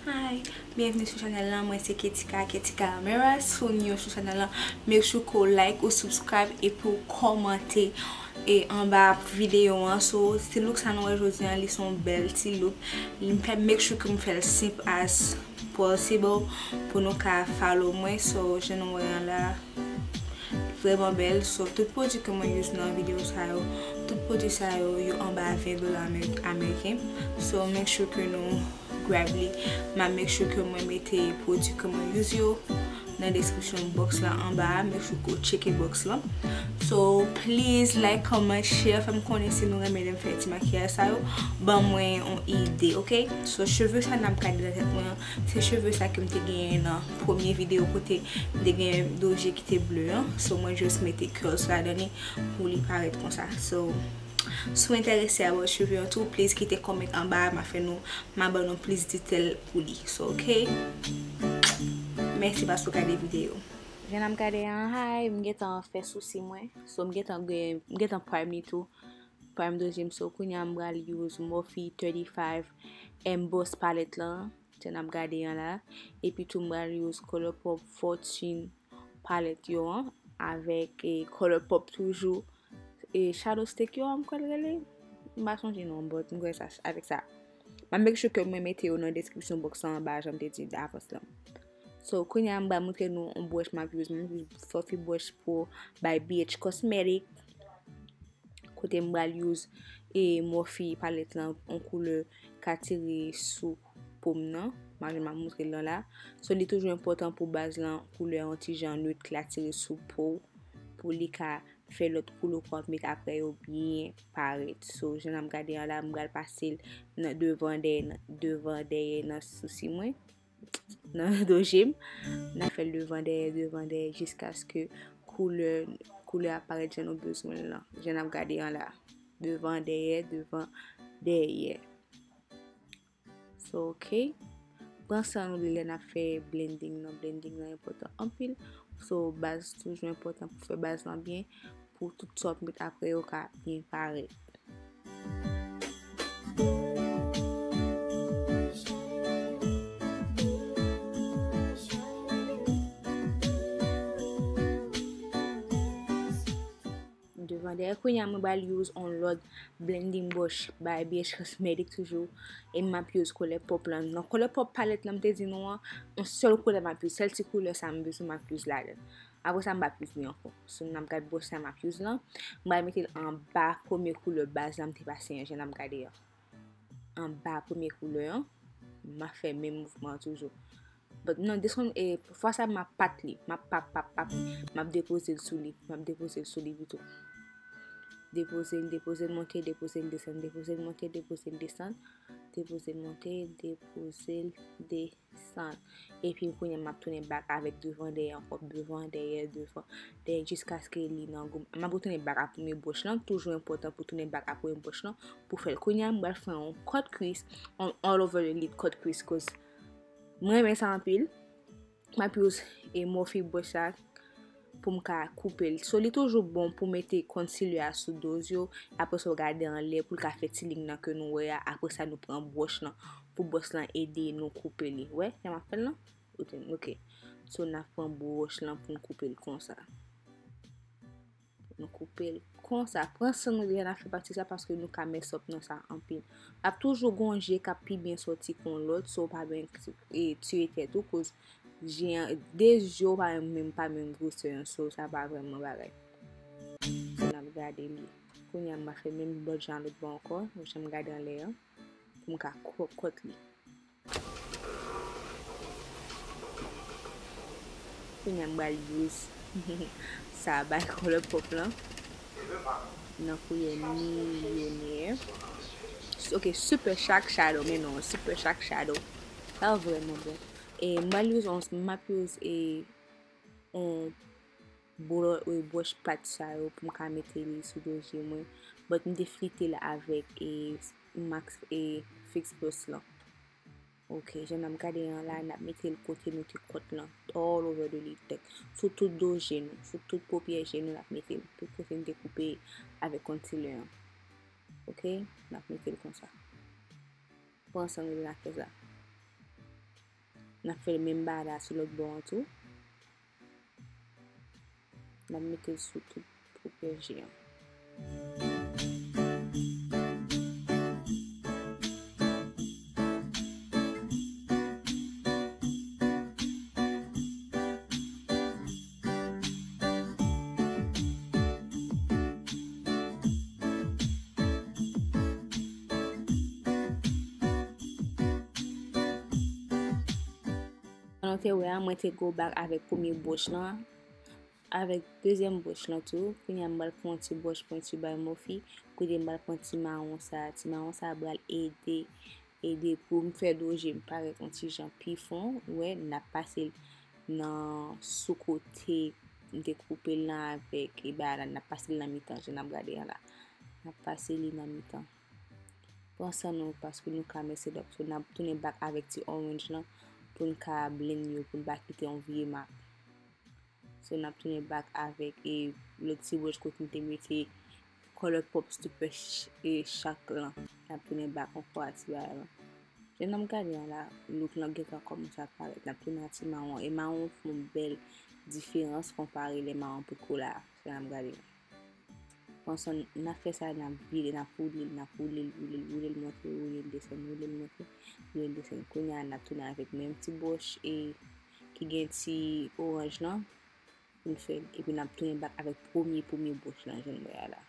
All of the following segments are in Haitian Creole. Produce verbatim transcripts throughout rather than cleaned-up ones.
Hi, byenvni sou chanèl lan, mwen se Ketika, Ketika Amera. Si w new sou chanèl lan, make sure ke w like, ou subscribe epi w kòmante e anba videyo an. So, ti look sa nou wè jodi an, li se yon bèl ti look. Li, m fè, make sure ke m fè l simple as possible pou nou ka follow mwen. So, jan nou wè an la, vrèman bèl. So, tout pwodui ke mwen use nan videyo sa yo, tout pwodui sa yo, yo anba ven dola Amer-, ameriken. So, make sure ke nou grab li. M a make sure ke mwen mete pwodui ke mwen use yo nan description box la anba a. Make sure ke w tcheke box lan. So, please like, comment, share, fè m konnen si nou renmen lè m fè ti makiyaj sa yo. Ban mwen yon ide, ok? So, cheve sa n ap gade nan tèt mwen an, se cheve sa ke m te genyen nan premye videyo kote m te gen doje ki te ble an. So, mwen just mete curls ladan li pou li parèt konsa. So, si w enterese about cheve an tou, please kite comment anba a, m a fè nou, m a ban nou plis detèl pou li. So, ok? Mèsi paske w gade videyo. Jan n ap gade an, hi, m gentan fè sousi mwen. So, m gentan gen, m gentan prime li tou. Prime doje m, so kounye a m pral use Morphe thirty-five Emboss palette lan, jan n ap gade an la. Epi tou m pral use ColourPop Fortune palette yo an, avèk, e, ColourPop toujou. E, Shadow Stick yo an, m kwè l rele. M pa sonje non, but m kwè sa, avèk sa. M a make sure ke mwen mete yo nan description box lan anba, jan m te di avans lan. So, kounye a m pral montre nou yon brush m ap use. M ap use Fluffy Brush Pro by B H Cosmetic. Kote m pral use e Morphe palette lan, yon koulè k atire sou po m nan. M a, m a montre l lan la. So, li toujou enpòtan pou baz lan, koulè yon ti jan nude k atire sou po w, pou li ka fè lòt koulè w ap met aprè yo byen parèt. So, jan n ap gade an la, m pral pase l nan devan dèyè, nan devan dèyè nan sousi mwen, nan doje m. N a fè l devan dèyè, devan dèyè, jiskaske koulè, koulè a parèt jan nou bezwen l lan. Jan n ap gade an la. Devan dèyè, devan dèyè. So, ok. Pran san nou lè n ap fè blending nan. Blending nan enpòtan anpil. So, baz toujou enpòtan pou fè baz lan byen, pou tout sa w ap met aprè yo ka byen parèt. Devan dèyè. Kounye a mwen pral use on lòt blending brush by B H Cosmetic toujou. E m ap use ColourPop lan. Nan ColourPop palette lan m te di nou an, yon sèl koulè m ap use, sèl ti koulè sa m bezwen m ap use ladan. Apre sa m p ap use li ankò. So n ap gade brush sa m ap use lan. M pral mete l anba premye koulè baz la m te pase an, jan n ap gade an. Anba premye koulè an, m ap fè menm mouvman an toujou. But non, desann, e, fwa sa m ap pat li. M ap pap, pap, pap. M ap depoze l sou li. M ap depoze l sou li pito. Depoze l, depoze l monte, depoze l desann, depoze l monte, depoze l desann, depoze l monte, depoze l desann. Epi kounye a m ap tounen back avèk devan dèyè ankò, devan dèyè, devan dèyè, jiskaske li nan gou. M ap retounen back a premye brush lan, toujou enpòtan pou tounen back a premye brush lan, pou fè l. Kounye a m pral fè yon cut crease, on all over the lid cut crease, cause mwen renmen sa anpil. M ap use e Morphe brush la pou m ka koupe l. So, li toujou bon pou mete concealer a sou doz yo. Apre sa, w gade anlè pou l ka fè ti liy nan ke nou wè a. Apre sa, nou pran brush lan pou brush lan ede nou koupe li. Wè, jan m ap fè l lan? Ok. So, n ap pran brush lan pou n koupe l konsa. Nou koupe l konsa. Pran san nou deja n ap fè pati sa paske nou ka mess up nan sa anpil. Ap toujou gon je k ap pi byen sòti kon lòt, so w pa byen e, tiye tèt ou, koz je an, de je w pa menm, pa menm gwosè an, so sa pa vrèman bagay. So n ap gade li. Kounye a m ap fè menm lòt jan lòt bò ankò, jan m gade anlè an, pou m ka kò-, kòt li. Kounye a m pral use sa bay ColourPop lan nan koulè milyonè. Ok, Super Shock Shadow, men non, Super Shock Shadow. Sa vrèman bon. E m pral use on, m ap use e on blo-, e brush pat sa yo pou m ka mete li sou doje mwen. But m te flite l avèk e Max e Fix Brush lan. Ok, jan n ap gade an la, n ap mete l kote nou te kòt lan, all over the lid, like, sou tout do je nou, sou tout popyè je nou, n ap mete l, tout kote n te koupe avèk concealer an. Ok, n ap mete l konsa. Pran san nou l nan kèz la. N ap fè menm bagay la sou lòt bò an tou. N ap mete l sou tout pwopè je an. Jan nou te wè a, mwen te go back avèk premye bwòch lan, avèk dezyèm bwòch lan tou. Kounye a, m pral pran yon ti bwòch pwenti bay Morphe, kote m pral pran ti mawon sa. Ti mawon sa pral ede, ede pou m fè do je m parèt yon ti jan pi fon. Ou wè, n ap pase l nan sou kote m te koupe l lan avèk, e bagay la, n ap pase l nan mitan, jan n ap gade a la. N ap pase li nan mitan. Pran san nou, paske nou ka mess it up. So, n ap tounen back avèk ti orange lan pou n ka blend yo, pou n pa kite yon vye mak. So, n ap tounen back avèk, e, lòt ti bwòch kote n te mete Colourpop Super ch-, e, Shock lan. N ap tounen back ankò a ti bagay lan. Jan n ap gade a la, look lan gentan kòmanse ap parèt. N ap tounen a ti mawon. E mawon fè yon bèl diferans konpare lè mawon potko la. Jan n ap gade. Pandan n ap fè sa, n ap vire, n ap woule l, n ap woule l, woule l, woule l, monte, woule l, desann, woule l, monte, woule l, desann. Kounye a, n ap tounen avèk menm ti bwòch e ki gen ti oranj lan pou n fè l. Epi n ap tounen back avèk premye, premye bwòch lan, jan n wè a la.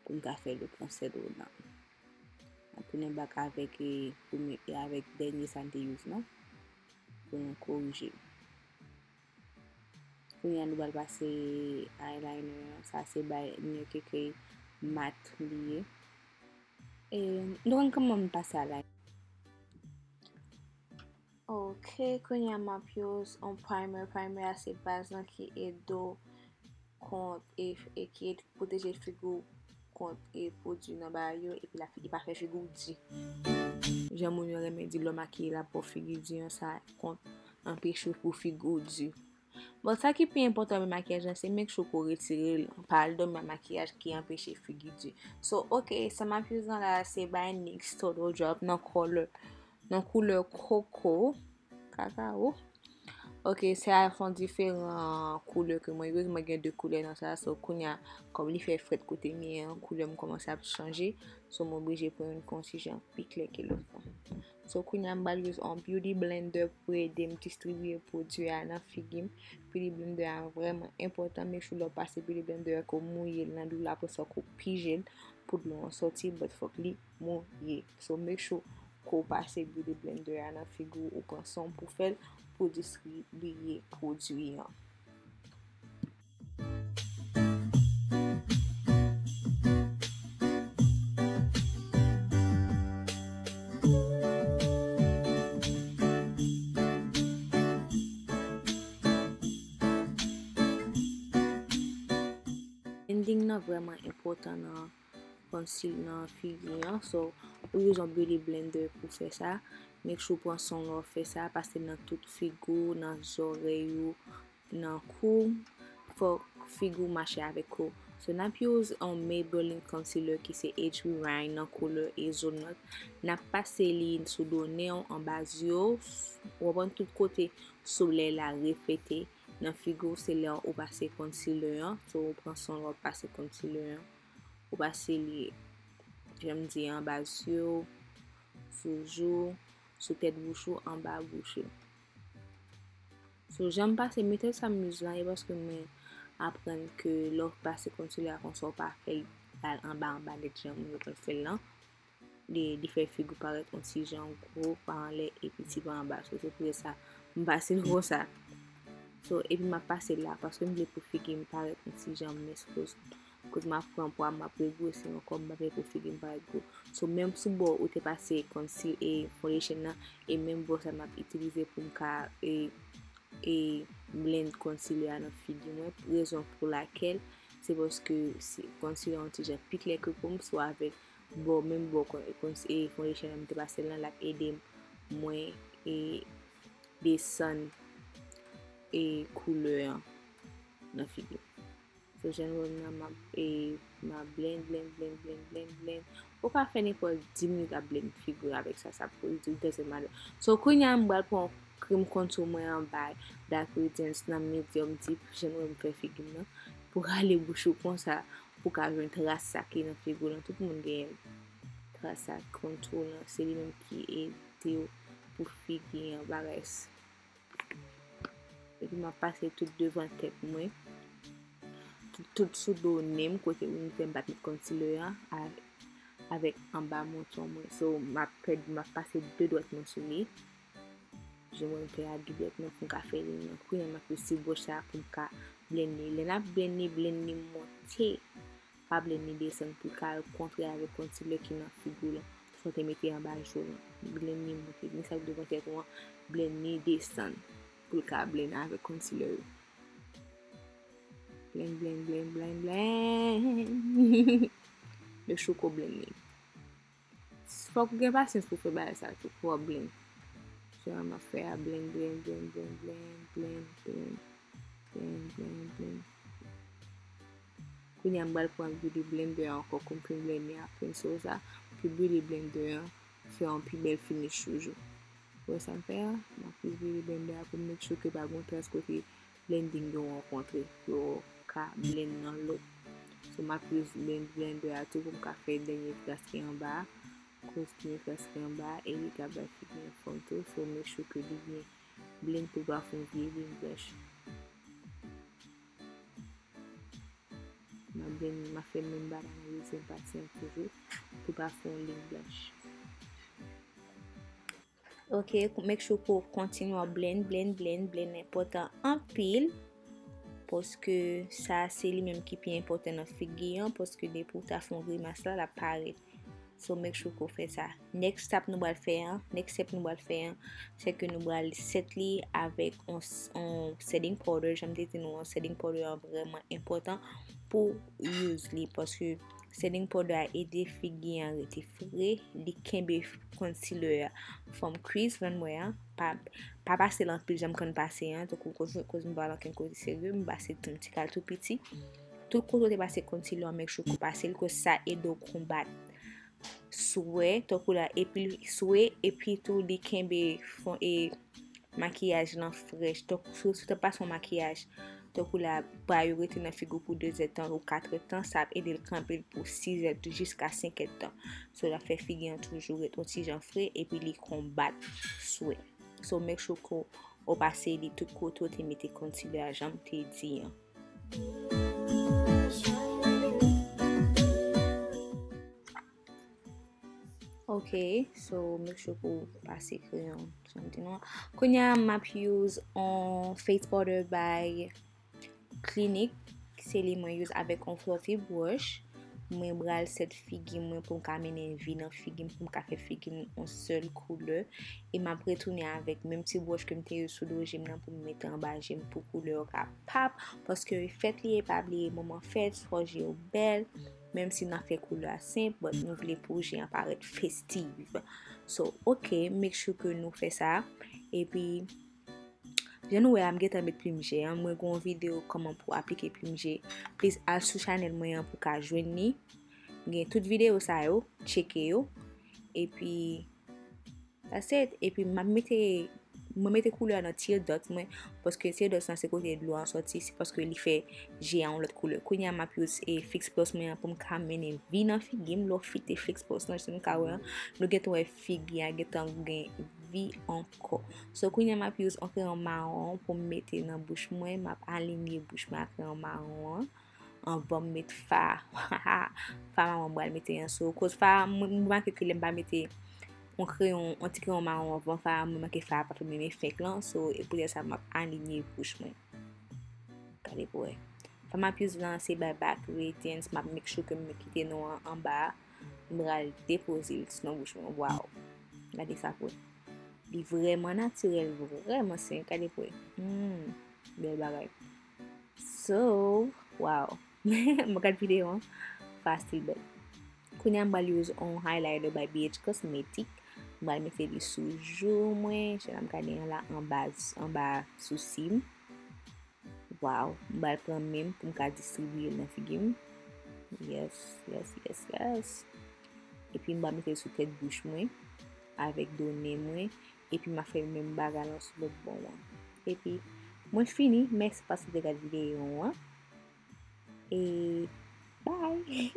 Pou n ka fè look lan sèt wood lan. N ap tounen back avèk, e, premye, e avèk dènye sa n te use lan. Pou nou korije l. Kounye a, nou pral pase eyeliner an. Sa se bay New York Eclairs mat li ye. E, nou konn kòman m pase a la. Ok, kounye a m ap use yon primer. Primer a se baz lan ki ede w kont e, e ki ede pwoteje figi w kont e pwodui nan bagay yo, epi la, li pa fè figi w di. Jan moun yo renmen di, lè w makiye l ap ba w figi di an, sa kont anpeche w pou figi w di. Bon, sa ki pi enpòtan nan makiyaj lan, se make sure ke w retire l, pa al dòmi ak makiyaj ki anpeche figi di. So, ok, sa m ap use lan la, se bay NYX Total Drop nan color, nan koulè koko, kakawo. Ok, sa a fè yon diferan koulè ke mwen use. Mwen gen de koulè nan sa. So, kounye a, kòm li fè frèt kote m ye an, koulè m kòmanse ap chanje. So, m oblije pran youn ki yon ti jan pi klè ke lòt lan. So, kounye a, m pral use yon beauty blender pou ede m distribiye pwodui a nan figi m. Beauty blender a vrèman enpòtan. Make sure lè w pase beauty blender a, ke w mouye l nan dlo la, apre sa, ke w pije l pou dlo an sòti, but fòk li mouye. So, make sure ke w pase beauty blender a nan figi w, ou pran san w pou fè l, pou distribiye pwodui an. Blending nan vrèman enpòtan nan conceal nan figi an. So, ou use yon beauty blender pou fè sa. Make sure w pran san w lè w fè sa, pase l nan tout figi w, nan zòrèy ou, nan kou w. Fòk figi w mache avèk kou w. So, n ap use yon Maybelline concealer ki se Age Rewind nan koulè Hazelnut. N ap pase li sou do nen w, anba zye w, w konprann, tout kote solèy la reflete nan figi w, se lè w pase concealer an. So, ou pran san w lè w pase concealer an. Ou pase li, jan m di, anba zye w, sou jou, sou tèt bouch ou, anba bouch ou. So, jan m pase metòd sa m use lan, e paske mwen aprann ke lè w pase concealer a konsa, w pa fè l al anba, anba nèt jan moun yo konn fè l lan. Li, li fè figi w parèt yon ti jan gwo pa anlè e piti pa anba. So, se pou sa m pase l konsa. So, epi m ap pase l la, paske m vle pou figi m parèt yon ti jan mens, koz, koz m ap pran pwa, m ap regwosi ankò, m pa vle pou figi m parèt gwo. So, menm sou bò ou te pase conceal e foundation nan, e menm bò sa m ap itilize pou m ka, e, e blend concealer a nan figi mwen. Rezon pou lakèl, se paske si concealer an yon ti jan pi klè ke po m, so avèk bò, menm bò kon, kon, e foundation an m te pase l lan, l ap ede mwen, e, desann, e koulè an nan figi m. So, jan nou wè m nan, m ap, e, m ap blend, blend, blend. Ou ka fè nenpòt dis minit ap blend figi w avèk sa, sa, it doesn't matter. So, kounye a, m pral pran Krèm contour mwen an bay Dark Radiance nan medium deep, jan nou wè m fè figi m nan. Pou rale bouch ou konsa, pou ka jwenn tras sa ki nan figi w lan. Tout moun genyen tras sa contour lan, se li menm ki ede w pou figi an bagay. Epi m ap pase tout devan tèt mwen. Tout, tout sou do nen m, kote m te bat met concealer an, a- avèk anba manton mwen. So, m ap fè, m ap pase de dwèt mwen sou li. Jan mwen fè a de dwèt mwen pou m ka fè li nan. Kounye a m ap pran ti bwòch sa pou m ka blend li. Lè n ap blend li, blend li monte. Pa blend li desann pou l ka al kontre avèk concealer ki nan figi w lan. Sa w te mete anba je w lan. Blend li monte. Ni sa k devan tèt ou an, blend li desann. Pou l ka blend avèk concealer yo. Blend, blend, blend, blend, blend. Make sure ke w blend li. Fòk ou gen pasyans pou fè bagay sa tou, pou w ap blend. Jan m ap fè a, blend, blend, blend. Kounye a m pral pran Beauty Blender ankò, konprann blend li a, pencil sa, pou Beauty Blender an fè yon pi bèl finish toujou. Ou wè sa m fè a? M ap plis Beauty Blender a pou m make sure ke pa gen yon tras kote blending yo rankontre, pou yo ka blend nan lòt. So, m ap use blend, blender a tou pou m ka fè dènye tras ki anba a. Koz dènye tras ki anba a, e li ka bay figi an fòm tou. So, make sure ke li byen blend pou l pa fè yon vye liy blanch. M ap blend, m ap fè menm bagay nan dezyèm pati an toujou, pou l pa fè yon liy blanch. Ok, make sure pou w kontinye w ap blend, blend, blend, blend enpòtan anpil. Paske sa se li menm ki pi enpòtan nan figi an, paske depi w ta fè yon grimas la, l ap parèt. So make sure ke w fè sa. Next step nou pral fè an, next step nou pral fè an, se ke nou pral set li avèk on, on setting powder. Jan m te di nou, on setting powder an vrèman enpòtan pou use li, paske setting powder a ede figi an rete fre, li kenbe concealer a fòm crease, rann mwen an, pa, pa pase l anpil jan m konn pase an, tankou koz, koz m pa al ankenn kote serye, m pase yon ti kal tou piti. Tout kote w te pase concealer an, make sure ke w pase l, ke sa ede w konbat swè, tankou la, epi swè, epi tou li kenbe fon, e makiyaj lan frèch. Donk, si, si w te pase yon makiyaj, tankou la, bra yo rete nan figi w pou de zèdtan ou kat èdtan, sa ap ede l kanpe l pou sis èd jiska senk èdtan. So, l ap fè figi an toujou ret yon ti jan fre, epi li konbat swè. So, make sure ke w pase li tout kote w te mete concealer a, jan m te di an. Ok, so make sure pou w pase kreyon, jan m di nou an. Kounye a, m ap use on face powder by Clinique. Se li mwen use avèk on flossy brush. Mwen pral set figi mwen pou m ka mennen vi nan figi m, pou m ka fè figi m on sèl koulè. E m ap retounen avèk menm ti brush ke m te use sou do je m nan pou m mete anba je m pou koulè yo ka pop. Paske fèt li ye, pa bliye moman fèt, fò je w bèl. Menm si n ap fè koulè a senp, but nou vle pou je an parèt festive. So, ok, make sure ke nou fè sa. Epi, jan nou wè a, m gentan met plim je an. Mwen gen yon videyo kòman pou aplike plim je. Please, al sou chanèl mwen an pou ka jwenn li. M gen tout videyo sa yo, tcheke yo. Epi, that's it. Epi, m ap mete, mwen mete koulè a nan tear duct mwen, paske tear duct lan se kote dlo an sòti, se paske li fè je a yon lòt koulè. Kounye a, m ap use, e, Fix Plus mwen an pou m ka mennen vi nan figi m. Lè w fite Fix Plus lan, jan nou ka wè an, nou gentan wè figi a gentan gen vi ankò. So, kounye a, m ap use on kreyon mawon pou m mete nan bouch mwen. M ap alinye bouch mwen ak kreyon mawon an anvan m met fa. Fa mawon m pral mete an sou. Koz fa, mwen, mwen remake ke lè m pa mete on kreyon, on ti kreyon mawon anvan fa, mwen remake fa a pa fè menm efè k lan. So, e poutèt sa, m ap alinye bouch mwen. Gade pou wè. Fa m ap use lan, se by Back Radiance. M ap make sure ke m kite non an anba a. M pral depoze l nan bouch mwen. Waw. Gade sa pou wè. Li vrèman natirèl, vrèman sen. Gade pou wè. Hmm. Bèl bagay. So, wow. Mwen gad videyo an. Fa still bèl. Kounye a m pral use on highlighter by B H Cosmetic. M pral mete li sou jou mwen. Jan n ap gade an la, anba, anba sousi m. Wow. M pral pran men m pou m ka distribiye l nan figi m. Yes, yes, yes, yes. Epi m pral mete l sou tèt bouch mwen, avèk do nen mwen. epi m a fè menm bagay lan sou lòt bò an. Epi, mwen fini, mèsi paske w te gade videyo an. E, bye!